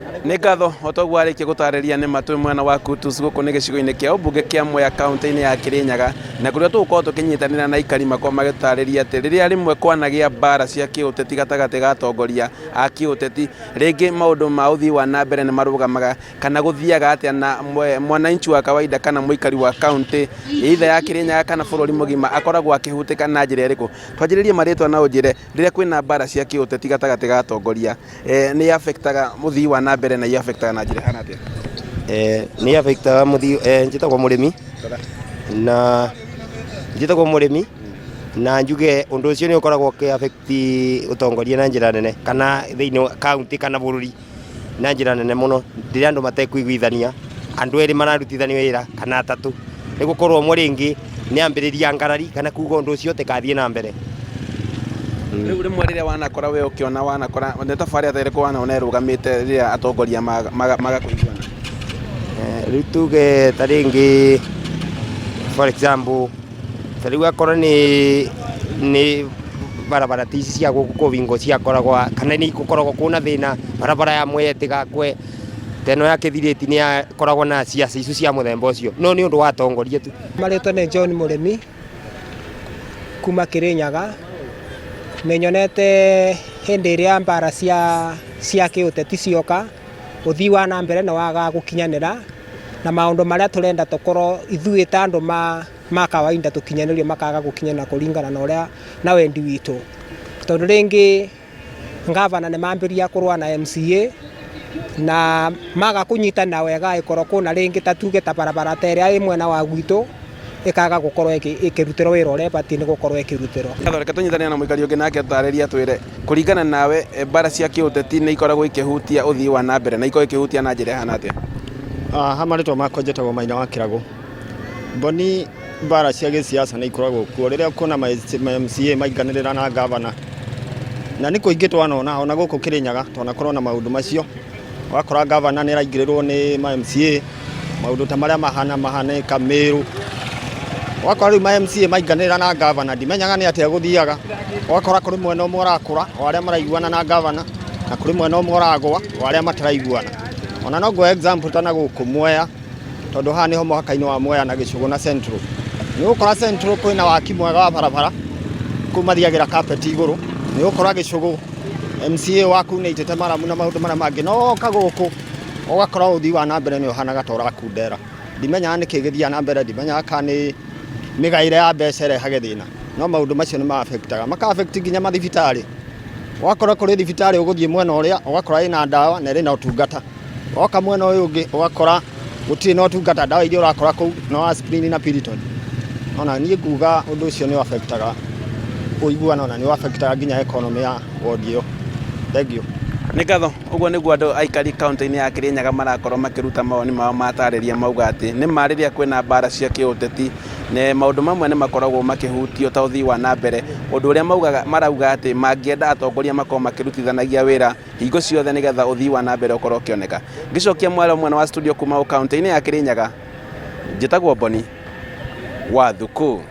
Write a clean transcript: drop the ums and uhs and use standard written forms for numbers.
Nĩ ngatho o toguo arĩkia gũtarĩria nĩ matũ mwena wa Kutus gũkũ nĩ gĩcigo-inĩ kĩa ũmbunge kĩa Mwea kaunti-inĩ ya Kĩrĩnyaga na kũrĩa tũgũkorwo tũkĩnyitanĩra na aikari makorwo magĩtarĩria atĩ rĩrĩa rĩmwe kwanagĩa mbara cia kĩũteti gatagatĩ ga atongoria a kĩũteti rĩngĩ maũndũ ma ũthii wa na mbere nĩ marũgamaga kana gũthiaga atĩa na mwananchi wa kawaida kana mũikari wa kaunti either ya Kĩrĩnyaga kana bũrũri mũgima akoragwo akĩhutĩka na njĩra ĩrĩkũ. Twanjĩrĩrie marĩtwa na ũnjĩre rĩrĩa kwĩna mbara cia kĩũteti gatagatĩ ga atongoria nĩ affectaga mũthii wa na mbere na i affectaga na njĩra ĩhana atĩa? Nĩ affectaga mũthii, njĩtagwo mũrĩmi na njĩtagwo mũrĩmi na njuge ũndũ ũcio nĩ ũkoragwo ũkĩ affect ũtongoria na njĩra nene kana thĩinĩ wa kaũntĩ kana bũrũri na njĩra nene mũno rĩrĩa andũ matekũiguithania, andũ erĩ mararutithania wĩra kana atatũ, nĩ gũkorwo ũmwe rĩngĩ nĩ ambĩrĩria ngarari kana kuga ũndũ ũcio ũtĩkathiĩ na mbere. Rĩu rĩmwe rĩrĩa wanakora we ũkĩona wanakora nĩ tabarĩra ta ĩrĩkũ wanona ĩrũgamĩte rĩrĩa atongoria maga kũiguana? Rĩu tuge ta rĩngĩ for example ta rĩu akorwo nĩ nĩ barabara ta ici cia gũkũ kũbingwo ciakoragwo kana nĩ gũkoragwo kwĩna thĩna barabara ya Mwea ĩtigakwe ta ĩno ya Kĩthirĩti nĩ yakoragwo na ciaca icio cia mũthemba ũcio no nĩ ũndũ wa atongoria tu. Marĩtwa nĩ John Mũrĩmi kuma Kĩrĩnyaga. Nĩ nyonete hĩndĩ ĩrĩa mbara cia cia kĩũteti cioka, ũthii wa na mbere nĩ wagaga gũkinyanĩra na maũndũ marĩa tũrenda tũkorwo ithuĩ ta andũ ma kawaida tũkinyanĩrio makaga gũkinyanĩra kũringana na ũrĩa na wendi witũ. Tondũ rĩngĩ ngavana nĩ mambĩrĩria kũrũa na MCA na maga kũnyitana wega ĩkorwo kũna rĩngĩ ta tuge ta barabara ta ĩrĩa ĩ mwena wa gwitũ ĩkaga gũkorwo ĩkĩrutĩrwo wĩra ũrĩa ĩbatiĩ nĩ gũkorwo ĩkĩrutĩrwo. Reke tũnyitanĩre na mũikari ũngĩ nake atũtarĩrie atwĩre kũringana nawe mbara cia kĩũteti nĩ ikoragwo ikĩhutia ũthii wa na mbere na ikoragwo ikĩhutia na njĩra ĩhana atĩa? Ha marĩtwa makwa njĩtagwo Maina wa Kĩragũ. Mboni mbara cia gĩsiasa nĩ ikoragwo kuo rĩrĩa ũkuona ma MCA mainganĩrĩra na ngavana na nĩ kũingĩ twanona ona gũkũ Kĩrĩnyaga twanakorwo na maũndũ macio ũgakora ngavana nĩ araingĩrĩrwo nĩ ma MCA maũndũ ta marĩa mahana mahanĩka Mĩrũ ũgakora rĩu ma MCA mainganĩrĩra na ngavana ndimenyaga nĩ atĩa gũthiaga ũgakora kũrĩ mwena ũmwe ũrakũra wa arĩa maraiguana na ngavana na kũrĩ mwena ũmwe ũragwa wa arĩa mataraiguana ona no nguoya example ta na gũkũ Mwea tondũ haha nĩho mũhaka-inĩ wa Mwea na Gĩcũgũ na Central. Nĩ ũgũkora Central kwĩna waki mwega wa barabara, kũu mathiagĩra carpet igũrũ. Nĩ ũgũkora Gĩcũgũ MCA wa kũu nĩ aitĩte maramu na maũndũ marĩa mangĩ, no woka gũkũ ũgakora ũthii wa na mbere nĩ ũhanaga ta ũrakundera. Ndimenyaga nĩkĩ gĩthiaga na mbere, ndimenyaga kana nĩ mĩgaĩre ya mbeca ĩrehage thĩna, no maũndũ macio nĩ ma affect aga, maka affect nginya mathibitarĩ. Ũgakora kũrĩ thibitarĩ ũgũthiĩ mwena ũrĩa ũgakora ĩna ndawa na ĩrĩ na ũtungata. Woka mwena ũyũ ũngĩ ũgakora gũtirĩ na ũtungata, ndawa iria ũrakora kũu no aspirin na Piriton. Ona niĩ nguga ũndũ ũcio nĩ affectaga ũiguano na nĩ affectaga nginya economy ya ward ĩyo. Thengiũ. Nĩ ngatho. Ũguo nĩguo andũ aikari kaunti-inĩ ya Kĩrĩnyaga marakorwo makĩruta mawoni mao matarĩria mauga atĩ nĩ ma rĩrĩa kwĩna mbara cia kĩũteti nĩ maũndũ mamwe nĩ makoragwo makĩhutio ta ũthii wa na mbere ũndũ ũrĩa maugaga marauga atĩ mangĩenda atongoria makorwo makĩrutithanagia wĩra hingo ciothe nĩgetha ũthii wa na mbere ũkorwo ũkĩoneka. Ngĩcokia mwaro mwena wa studio kuma kaunti-inĩ ya Kĩrĩnyaga, njĩtagwo Boni wa Thuku.